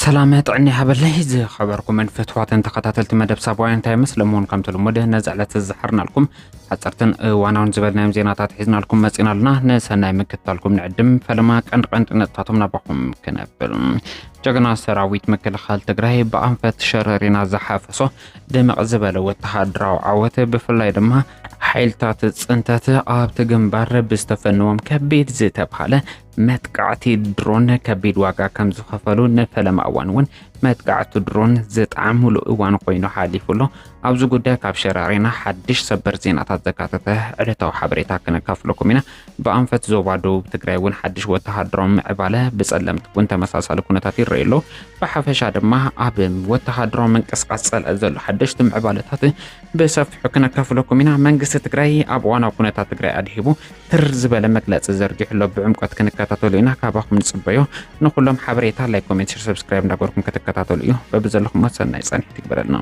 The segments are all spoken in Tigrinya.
ሰላም ጥዕና ይሃበለይ ዝኸበርኩምን ፍትዋትን ተኸታተልቲ መደብ ሳባውያን እንታይ ይመስል እሞ ከምቲ ልሙድ ነዚ ዕለት ዝሓርናልኩም ሓፀርትን እዋናውን ዝበልናዮም ዜናታት ሒዝናልኩም መፂና ኣለና። ንሰናይ ምክትታልኩም ንዕድም። ፈለማ ቀንዲ ቀንዲ ነጥብታቶም ናባኹም ክነብል። ጀግና ሰራዊት ምክልኻል ትግራይ ብኣንፈት ሸረሪና ዝሓፈሶ ድምቕ ዝበለ ወተሃደራዊ ዓወት፣ ብፍላይ ድማ ሓይልታት ፅንተት ኣብቲ ግንባር ብዝተፈንዎም ከቢድ ዝተብሃለ መጥቃዕቲ ድሮን ከቢድ ዋጋ ከም ዝኸፈሉ ንፈለማ እዋን እውን መጥቃዕቲ ድሮን ዝጠዓምሉ እዋን ኮይኑ ሓሊፉ ኣሎ። ኣብዚ ጉዳይ ካብ ሸራሪና ሓድሽ ሰበር ዜናታት ዘካተተ ዕለታዊ ሓበሬታ ክነካፍለኩም ኢና። ብኣንፈት ዞባ ደቡብ ትግራይ እውን ሓድሽ ወተሃደራዊ ምዕባለ ብፀለምቲ እውን ተመሳሳሊ ኩነታት ይረኣዩ ኣለዉ። ብሓፈሻ ድማ ኣብ ወተሃደራዊ ምንቅስቃስ ፀላኢ ዘሎ ሓደሽቲ ምዕባለታት ብሰፊሑ ክነካፍለኩም ኢና። መንግስቲ ትግራይ ኣብ እዋናዊ ኩነታት ትግራይ ኣድሂቡ ትር ዝበለ መግለፂ ዘርጊሑ ኣሎ። ብዕምቆት ክንከታተሉ ኢና። ካባኹም ንፅበዮ ንኩሎም ሓበሬታ ላይክ፣ ኮሜንት፣ ሸር፣ ሰብስክራይብ እንዳገበርኩም ክትከታተሉ እዩ። በብዘለኹሞ ሰናይ ፃንሒት ይግበረልና።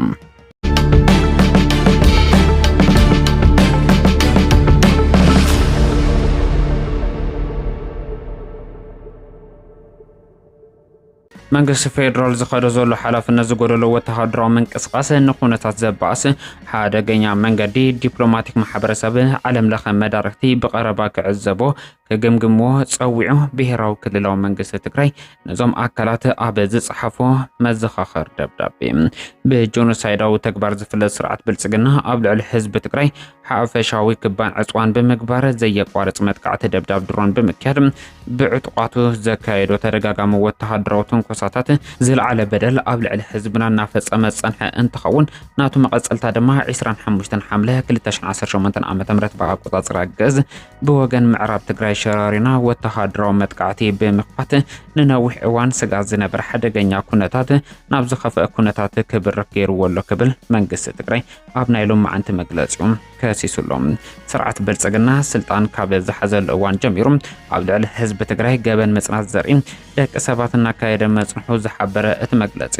መንግስቲ ፌዴራል ዝኸዶ ዘሎ ሓላፍነት ዝጎደሎ ወተሃደራዊ ምንቅስቃስ ንኩነታት ዘባእስ ሓደገኛ መንገዲ ዲፕሎማቲክ ማሕበረሰብ ዓለም ለኸ መዳርግቲ ብቐረባ ክዕዘቦ ክግምግምዎ ጸዊዑ። ብሄራዊ ክልላዊ መንግስቲ ትግራይ ነዞም ኣካላት ኣብ ዝጸሓፎ መዘኻኸር ደብዳቤ፣ ብጆኖሳይዳዊ ተግባር ዝፍለጥ ስርዓት ብልጽግና ኣብ ልዕሊ ህዝቢ ትግራይ ሓፈሻዊ ክባን ዕጽዋን ብምግባር ዘየቋርጽ መጥቃዕቲ ደብዳብ ድሮን ብምክያድ ብዕጡቓቱ ዘካየዶ ተደጋጋሚ ወተሃደራዊ ትንኮሳታት ዝለዓለ በደል ኣብ ልዕሊ ህዝብና እናፈጸመ ዝጸንሐ እንትኸውን፣ ናቱ መቐጸልታ ድማ ዕስራን ሓሙሽተን ሓምለ ክልተ ሽሕን ዓሰርተ ሸሞንተን ዓመተ ምህረት ብኣቆጻጽራ ግእዝ ብወገን ምዕራብ ትግራይ ሸራሪና ወተሃደራዊ መጥቃዕቲ ብምኽፋት ንነዊሕ እዋን ስጋት ዝነበረ ሓደገኛ ኩነታት ናብ ዝኸፍአ ኩነታት ክብርኽ ገይርዎ ኣሎ ክብል መንግስቲ ትግራይ ኣብ ናይ ሎማዓንቲ መግለጺኡ ከሲሱ ኣሎ። ስርዓት ብልጽግና ስልጣን ካብ ዝሓዘሉ እዋን ጀሚሩ ኣብ ልዕሊ ህዝቢ ትግራይ ገበን ምጽናት ዘርኢ ደቂ ሰባት እናካየደ መጽንሑ ዝሓበረ እቲ መግለጺ፣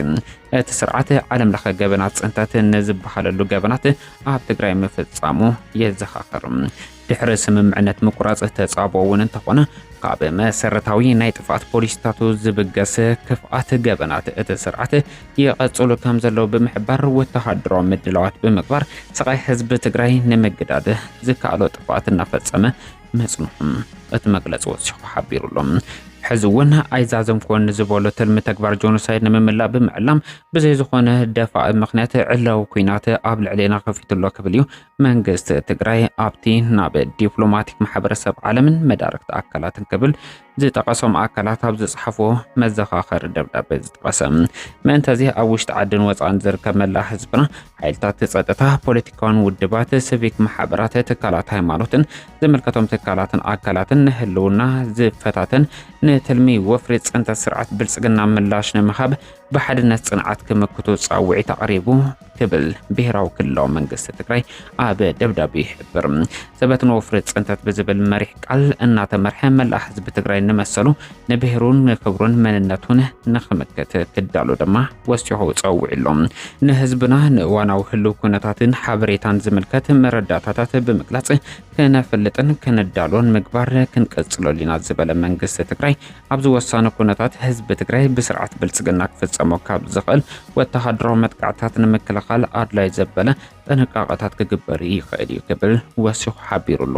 እቲ ስርዓት ዓለም ለኸ ገበናት ጽንተት ንዝበሃለሉ ገበናት ኣብ ትግራይ ምፍጻሙ የዘኻኽር። ድሕሪ ስምምዕነት ምቁራጽ ተጻብኦ እውን እንተኾነ፣ ካብ መሰረታዊ ናይ ጥፍኣት ፖሊሲታቱ ዝብገስ ክፍኣት ገበናት እቲ ስርዓት ይቐጽሉ ከም ዘለዉ ብምሕባር፣ ወተሃደራዊ ምድላዋት ብምግባር ስቓይ ህዝቢ ትግራይ ንምግዳድ ዝከኣሎ ጥፍኣት እናፈጸመ ምጽንሑ እቲ መግለጺ ወሲኹ ሓቢሩ ኣሎ። ሕዚ እውን ኣይዛዘምኩዎን ዝበሎ ትልሚ ተግባር ጆኖሳይድ ንምምላእ ብምዕላም ብዘይ ዝኾነ ደፋኢ ምኽንያት ዕላዊ ኲናት ኣብ ልዕሌና ከፊቱ ኣሎ ክብል እዩ መንግስቲ ትግራይ ኣብቲ ናብ ዲፕሎማቲክ ማሕበረሰብ ዓለምን መዳርግቲ ኣካላትን ክብል ዝጠቐሶም ኣካላት ኣብ ዝጸሓፎ መዘኻኸሪ ደብዳቤ ዝጠቐሰ። ምእንተዚ ኣብ ውሽጢ ዓድን ወጻእን ዝርከብ መላእ ህዝብና፣ ሓይልታት ጸጥታ፣ ፖለቲካውን ውድባት፣ ሲቪክ ማሕበራት፣ ትካላት ሃይማኖትን ዝምልከቶም ትካላትን ኣካላትን ንህልውና ዝፈታተን ንትልሚ ወፍሪ ጽንተት ስርዓት ብልጽግና ምላሽ ንምሃብ ብሓድነት ጽንዓት ክምክቱ ጻውዒት ኣቕሪቡ ክብል ብሄራዊ ክልላዊ መንግስቲ ትግራይ ኣብ ደብዳቤ ይሕብር። ዘበት ንወፍሪ ጽንተት ብዝብል መሪሕ ቃል እናተመርሐ መላእ ህዝቢ ትግራይ ንመሰሉ ንብሄሩን ንክብሩን መንነቱን ንክምክት ክዳሎ ድማ ወሲኹ ጸዊዑ ኣሎ። ንህዝብና ንእዋናዊ ህልው ኩነታትን ሓበሬታን ዝምልከት መረዳእታታት ብምግላጽ ክነፍልጥን ክንዳሎን ምግባር ክንቅጽለሉ ኢና ዝበለ መንግስቲ ትግራይ፣ ኣብዚ ወሳኒ ኩነታት ህዝቢ ትግራይ ብስርዓት ብልጽግና ክፍጸሞ ካብ ዝኽእል ወተሃደራዊ መጥቃዕትታት ንምክልኻል ኣድላይ ዘበለ ጥንቃቐታት ክግበር ይኽእል እዩ ክብል ወሲኹ ሓቢሩ ኣሎ።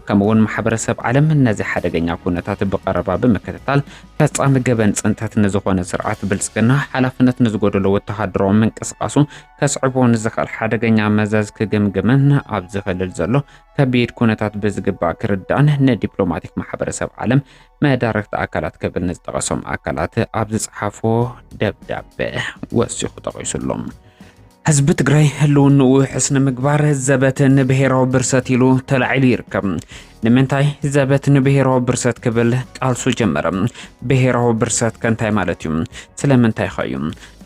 ከምኡ እውን ማሕበረሰብ ዓለም ነዚ ሓደገኛ ኩነታት ብቐረባ ብምክትታል፣ ፈጻሚ ገበን ጽንተት ንዝኾነ ስርዓት ብልጽግና ሓላፍነት ንዝጎደሎ ወተሃደራዊ ምንቅስቃሱ ከስዕቦ ንዝኽእል ሓደገኛ መዘዝ ክግምግምን ኣብዚ ክልል ዘሎ ከቢድ ኩነታት ብዝግባእ ክርዳእን ንዲፕሎማቲክ ማሕበረሰብ ዓለም መዳርግቲ ኣካላት ክብል ንዝጠቐሶም ኣካላት ኣብ ዝጸሓፎ ደብዳበ ወሲኹ ጠቒሱ ኣሎ። ህዝቢ ትግራይ ህልውንኡ ውሕስ ንምግባር ዘበት ንብሄራዊ ብርሰት ኢሉ ተላዒሉ ይርከብ። ንምንታይ ዘበት ንብሄራዊ ብርሰት ክብል ቃልሱ ጀመረ? ብሄራዊ ብርሰት ከ እንታይ ማለት እዩ? ስለምንታይ ኸ እዩ?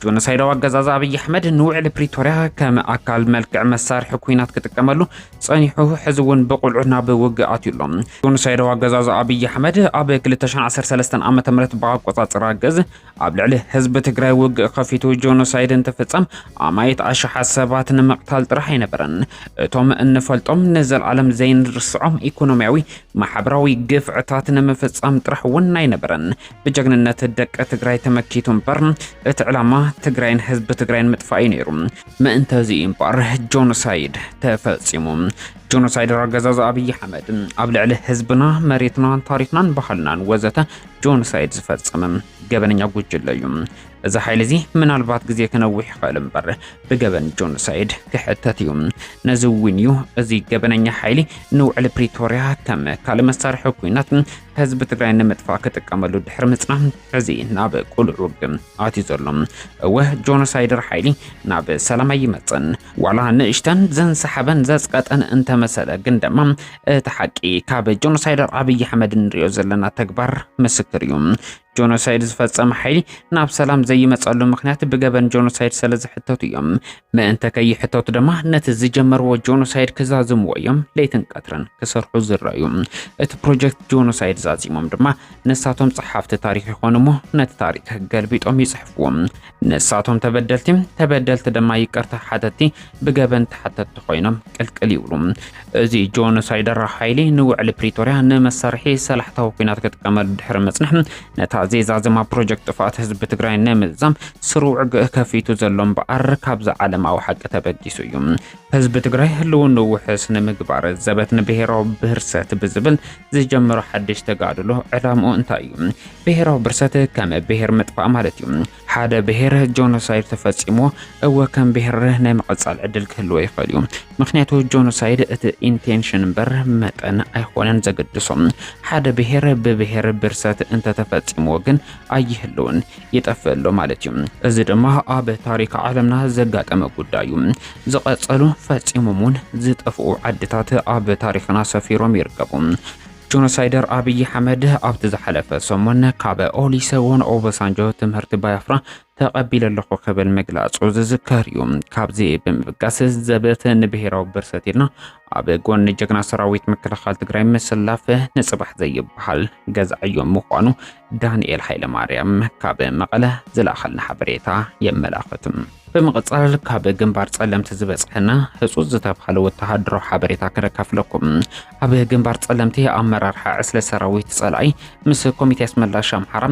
ጆኖሳይዳዊ ኣገዛዝ ኣብይ ኣሕመድ ንውዕሊ ፕሪቶርያ ከም ኣካል መልክዕ መሳርሒ ኩናት ክጥቀመሉ ጸኒሑ፣ ሕዚ እውን ብቑልዑ ናብ ውግእ ኣትዩ ኣሎ። ጆኖሳይዳዊ ኣገዛዝ ኣብይ ኣሕመድ ኣብ ክልተ ሽሕን ዓሰርተ ሰለስተን ዓመተ ምህረት ብኣቆጻጽራ ግእዝ ኣብ ልዕሊ ህዝቢ ትግራይ ውግእ ከፊቱ ጆኖሳይድ እንትፍጸም፣ ኣማኢት ኣሽሓት ሰባት ንምቕታል ጥራሕ ኣይነበረን። እቶም እንፈልጦም ንዘለዓለም ዘይንርስዖም ኢኮኖሚ ኢኮኖሚያዊ፣ ማሕበራዊ ግፍዕታት ንምፍጻም ጥራሕ እውን ኣይነበረን። ብጀግንነት ደቂ ትግራይ ተመኪቱ እምበር፣ እቲ ዕላማ ትግራይን ህዝቢ ትግራይን ምጥፋእ እዩ ነይሩ። ምእንተዚ እዩ እምበር ጆኖሳይድ ተፈጺሙ። ጆኖሳይደር ኣገዛዝ ኣብይ ኣሕመድ ኣብ ልዕሊ ህዝብና፣ መሬትናን ታሪኽናን ባህልናን ወዘተ ጆኖሳይድ ዝፈጸመ ገበነኛ ጉጅለ እዩ። እዚ ሓይሊ እዚ ምናልባት ግዜ ክነውሕ ይኽእል እምበር፣ ብገበን ጆኖሳይድ ክሕተት እዩ። ነዚ እውን እዩ እዚ ገበነኛ ሓይሊ ንውዕሊ ፕሪቶርያ ከም ካልእ መሳርሒ ኩናት ህዝቢ ትግራይ ንምጥፋእ ክጥቀመሉ ድሕሪ ምጽናሕ፣ ሕዚ ናብ ቁሉዕ ውግእ ኣትዩ ዘሎ። እወ፣ ጆኖሳይደር ሓይሊ ናብ ሰላም ኣይመጽን። ዋላ ንእሽተን ዘንሰሓበን ዘጽቀጠን እንተመሰለ፣ ግን ድማ እቲ ሓቂ ካብ ጆኖሳይደር ኣብይ ኣሕመድ እንሪኦ ዘለና ተግባር ምስክር እዩ። ጆኖሳይድ ዝፈጸመ ሓይሊ ናብ ሰላም ዘይመጸሉ ምኽንያት ብገበን ጆኖሳይድ ስለ ዝሕተቱ እዮም። ምእንተ ከይሕተቱ ድማ ነቲ ዝጀመርዎ ጆኖሳይድ ክዛዝምዎ እዮም ለይትን ቀትርን ክሰርሑ ዝረኣዩ። እቲ ፕሮጀክት ጆኖሳይድ ዛዚሞም ድማ ንሳቶም ጸሓፍቲ ታሪኽ ይኾኑ እሞ ነቲ ታሪኽ ገልቢጦም ይጽሕፍዎ። ንሳቶም ተበደልቲ፣ ተበደልቲ ድማ ይቅርታ ሓተቲ፣ ብገበን ተሓተትቲ ኮይኖም ቅልቅል ይብሉ። እዚ ጆኖሳይደር ሓይሊ ንውዕሊ ፕሪቶርያ ንመሳርሒ ሰላሕታዊ ኩናት ክጥቀመሉ ድሕሪ ምጽንሕ፣ ነታ ዜዛዘማ ፕሮጀክት ጥፍኣት ህዝቢ ትግራይ ንምዛም ስሩዕ ውግእ ከፊቱ ዘሎ እምበኣር፣ ካብዚ ዓለማዊ ሓቂ ተበጊሱ እዩ። ህዝቢ ትግራይ ህልውንኡ ውሕስ ንምግባር፣ ዘበት ንብሄራዊ ብህርሰት ብዝብል ዝጀመሮ ሓድሽ ተጋድሎ ዕላምኡ እንታይ እዩ? ብሄራዊ ብርሰት ከም ብሄር ምጥፋእ ማለት እዩ። ሓደ ብሄር ጆኖሳይድ ተፈጺሞ፣ እወ፣ ከም ብሄር ናይ ምቕጻል ዕድል ክህልዎ ይኽእል እዩ። ምኽንያቱ ጆኖሳይድ እቲ ኢንቴንሽን እምበር መጠን ኣይኾነን ዘገድሶ። ሓደ ብሄር ብብሄር ብርሰት እንተተፈጺምዎ ግን ኣይህልውን፣ ይጠፍእ ኣሎ ማለት እዩ። እዚ ድማ ኣብ ታሪኽ ዓለምና ዘጋጠመ ጉዳይ እዩ። ዝቐጸሉ ፈጺሞም እውን ዝጠፍኡ ዓድታት ኣብ ታሪኽና ሰፊሮም ይርከቡ። ጆኖሳይደር ኣብይ ኣሕመድ ኣብቲ ዝሓለፈ ሰሙን ካብ ኦሊሰዎን ኦባሳንጆ ትምህርቲ ባይ ኣፍራ ተቐቢለ ኣለኹ ክብል ምግላጹ ዝዝከር እዩ። ካብዚ ብምብጋስ ዘበት ንብሄራዊ ብርሰት ኢልና ኣብ ጎኒ ጀግና ሰራዊት ምክልኻል ትግራይ ምስላፍ ንጽባሕ ዘይበሃል ገዛዕዮ ምዃኑ ዳንኤል ሃይለማርያም ካብ መቐለ ዝለኣኸልና ሓበሬታ የመላኽት። ብምቕጻል ካብ ግንባር ጸለምቲ ዝበጽሐና ህጹጽ ዝተባህለ ወተሃደራዊ ሓበሬታ ክነካፍለኩም። ኣብ ግንባር ጸለምቲ ኣመራርሓ ዕስለ ሰራዊት ጸላኢ ምስ ኮሚቴ ኣስመላሽ ኣምሓራ፣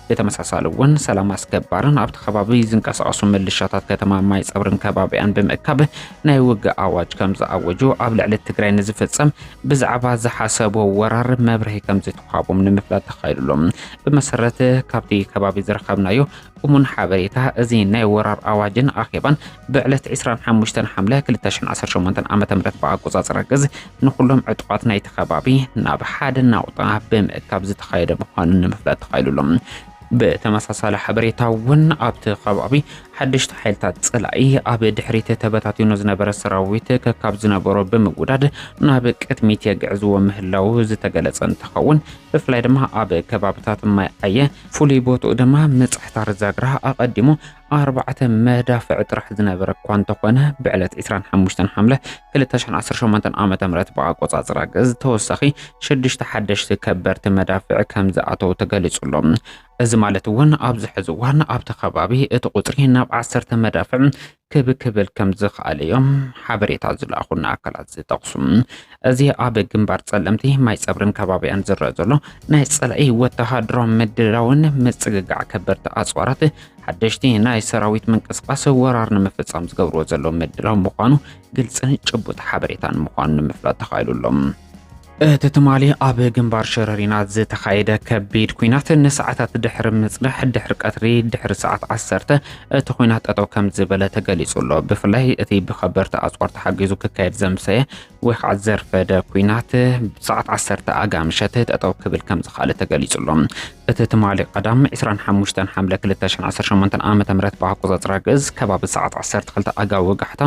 ብተመሳሳሊ እውን ሰላም ኣስከባርን ኣብቲ ከባቢ ዝንቀሳቐሱ ምልሻታት ከተማ ማይ ጸብርን ከባቢኣን ብምእካብ ናይ ውግእ ኣዋጅ ከም ዝኣወጁ፣ ኣብ ልዕሊ ትግራይ ንዝፍጸም ብዛዕባ ዝሓሰቦ ወራር መብርሂ ከም ዝተዋህቦም ንምፍላጥ ተኻይዱ ኣሎ። ብመሰረት ካብቲ ከባቢ ዝረኸብናዮ እሙን ሓበሬታ፣ እዚ ናይ ወራር ኣዋጅን ኣኼባን ብዕለት ዕስራን ሓሙሽተን ሓምለ ክልተ ሽሕን ዓሰርተ ሸሞንተን ዓመተ ምህረት ብኣቆጻጽራ ግእዝ ንኹሎም ዕጡቓት ናይቲ ከባቢ ናብ ሓደ ናቑጣ ብምእካብ ዝተኻየደ ምዃኑ ንምፍላጥ ተኻኢሉ ኣሎ። ብተመሳሳሊ ሓበሬታ እውን ኣብቲ ከባቢ ሓደሽቲ ሓይልታት ጸላኢ ኣብ ድሕሪት ተበታቲኑ ዝነበረ ሰራዊት ከካብ ዝነበሮ ብምውዳድ ናብ ቅድሚት የግዕዝዎ ምህላው ዝተገለጸ እንትኸውን፣ ብፍላይ ድማ ኣብ ከባብታት ማይ ዓየ፣ ፍሉይ ቦትኡ ድማ ምጽሕታር ዛግራ ኣቐዲሙ ኣርባዕተ መዳፍዕ ጥራሕ ዝነበረ እኳ እንተኾነ፣ ብዕለት ዕስራን ሓሙሽተን ሓምለ ክልተ ሽሕን ዓሰርተ ሸሞንተን ዓመተ ምህረት ብኣቆጻጽራ ግእዝ ተወሳኺ ሽዱሽተ ሓደሽቲ ከበድቲ መዳፍዕ ከም ዝኣተው ተገሊጹ ኣሎ። እዚ ማለት እውን ኣብዚ ሕዚ እዋን ኣብቲ ከባቢ እቲ ቁጽሪ ናብ ዓሰርተ መዳፍዕ ክብ ክብል ከም ዝኸኣለ እዮም ሓበሬታ ዝለኣኹና ኣካላት ዝጠቕሱ። እዚ ኣብ ግንባር ጸለምቲ ማይ ጸብርን ከባቢኣን ዝረአ ዘሎ ናይ ጸላኢ ወተሃደራዊ ምድላውን ምጽግጋዕ ከበድቲ ኣጽዋራት ሓደሽቲ ናይ ሰራዊት ምንቅስቃስ ወራር ንምፍጻም ዝገብርዎ ዘለዉ ምድላው ምዃኑ ግልጽን ጭቡጥ ሓበሬታን ምዃኑ ንምፍላጥ ተኻኢሉ ኣሎ። እቲ ትማሊ ኣብ ግንባር ሸረሪና ዝተኻየደ ከቢድ ኲናት ንሰዓታት ድሕሪ ምጽናሕ፣ ድሕሪ ቀትሪ ድሕሪ ሰዓት ዓሰርተ እቲ ኲናት ጠጠው ከም ዝበለ ተገሊጹ ኣሎ። ብፍላይ እቲ ብኸበርቲ ኣጽዋር ተሓጊዙ ክካየድ ዘምሰየ ወይ ከዓ ዘርፈደ ኲናት ሰዓት ዓሰርተ ኣጋ ምሸት ጠጠው ክብል ከም ዝኸኣለ ተገሊጹ ኣሎ። እቲ ትማሊ ቀዳም ዕስራን ሓሙሽተን ሓምለ ክልተ ሽሕን ዓሰርተ ሸሞንተን ዓመተ ምህረት ብኣቆጻጽራ ግእዝ ከባቢ ሰዓት ዓሰርተ ክልተ ኣጋ ወጋሕታ፣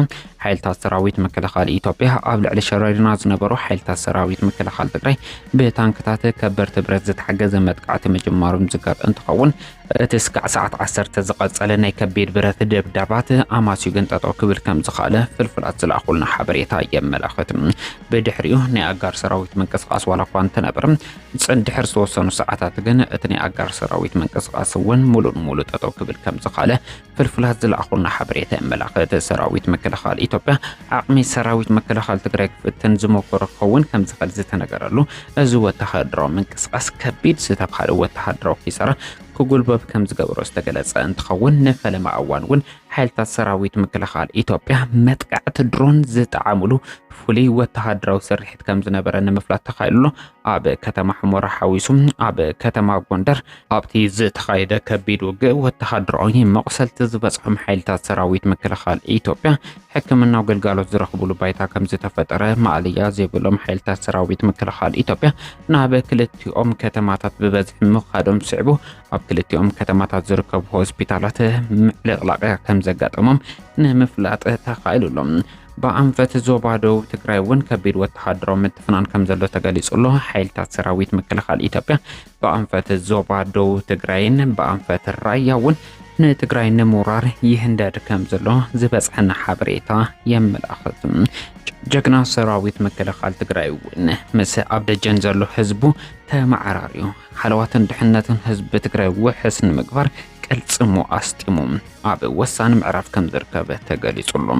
ሓይልታት ሰራዊት ምክልኻል ኢትዮጵያ ኣብ ልዕሊ ሸረሪና ዝነበሩ ሓይልታት ሰራዊት ምክልኻል ትግራይ ብታንክታት ከበድቲ ብረት ዝተሓገዘ መጥቃዕቲ ምጅማሩ ዝዝከር እንትኸውን፣ እቲ ስጋዕ ሰዓት ዓሰርተ ዝቐጸለ ናይ ከቢድ ብረት ደብዳባት ኣማስዩ ግን ጠጠው ክብል ከም ዝኸኣለ ፍልፍላት ዝለኣኹልና ሓበሬታ የመላኽት። ብድሕሪኡ ናይ ኣጋር ሰራዊት ምንቅስቓስ ዋላ እኳ እንተነበረ፣ ጽን ድሕር ዝተወሰኑ ሰዓታት ግን እቲ ናይ ኣጋር ሰራዊት ምንቅስቓስ እውን ሙሉእ ንሙሉእ ጠጠው ክብል ከም ዝኸኣለ ፍልፍላት ዝለኣኹልና ሓበሬታ የመላኽት። ሰራዊት ምክልኻል ኢትዮጵያ ዓቕሚ ሰራዊት ምክልኻል ትግራይ ክፍትን ዝሞከረ ክኸውን ከም ዝኽእል ዝተነገረሉ እዚ ወተሃደራዊ ምንቅስቓስ ከቢድ ዝተብሃለ ወተሃደራዊ ኪሳራ ክጉልበብ ከም ዝገበሮ ዝተገለጸ እንትኸውን፣ ንፈለማ እዋን እውን ሓይልታት ሰራዊት ምክልኻል ኢትዮጵያ መጥቃዕቲ ድሮን ዝጠዓምሉ ፍሉይ ወተሃደራዊ ስርሒት ከም ዝነበረ ንምፍላጥ ተኻኢሉ ኣሎ። ኣብ ከተማ ሑመራ ሓዊሱ ኣብ ከተማ ጎንደር ኣብቲ ዝተኻየደ ከቢድ ውግእ ወተሃደራዊ መቑሰልቲ ዝበጽሖም ሓይልታት ሰራዊት ምክልኻል ኢትዮጵያ ሕክምናዊ ግልጋሎት ዝረኽብሉ ባይታ ከም ዝተፈጠረ ማእለያ ዘይብሎም ሓይልታት ሰራዊት ምክልኻል ኢትዮጵያ ናብ ክልቲኦም ከተማታት ብበዝሒ ምኻዶም ስዕቡ ኣብ ክልቲኦም ከተማታት ዝርከቡ ሆስፒታላት ምዕልቕላቕ ከም ዘጋጠሞም ንምፍላጥ ተኻኢሉ ኣሎ። ብኣንፈት ዞባ ደቡብ ትግራይ እውን ከቢድ ወተሃደራዊ ምትፍናን ከም ዘሎ ተገሊጹ ኣሎ። ሓይልታት ሰራዊት ምክልኻል ኢትዮጵያ ብኣንፈት ዞባ ደቡብ ትግራይን ብኣንፈት ራያ እውን ንትግራይ ንምውራር ይህንደድ ከም ዘሎ ዝበጽሐና ሓበሬታ የመላኽት። ጀግና ሰራዊት ምክልኻል ትግራይ እውን ምስ ኣብ ደጀን ዘሎ ህዝቡ ተመዓራርዩ ሓለዋትን ድሕነትን ህዝቢ ትግራይ ውሕስ ንምግባር ቅልጽሙ ኣስጢሙ ኣብ ወሳኒ ምዕራፍ ከም ዝርከብ ተገሊጹ ኣሎ።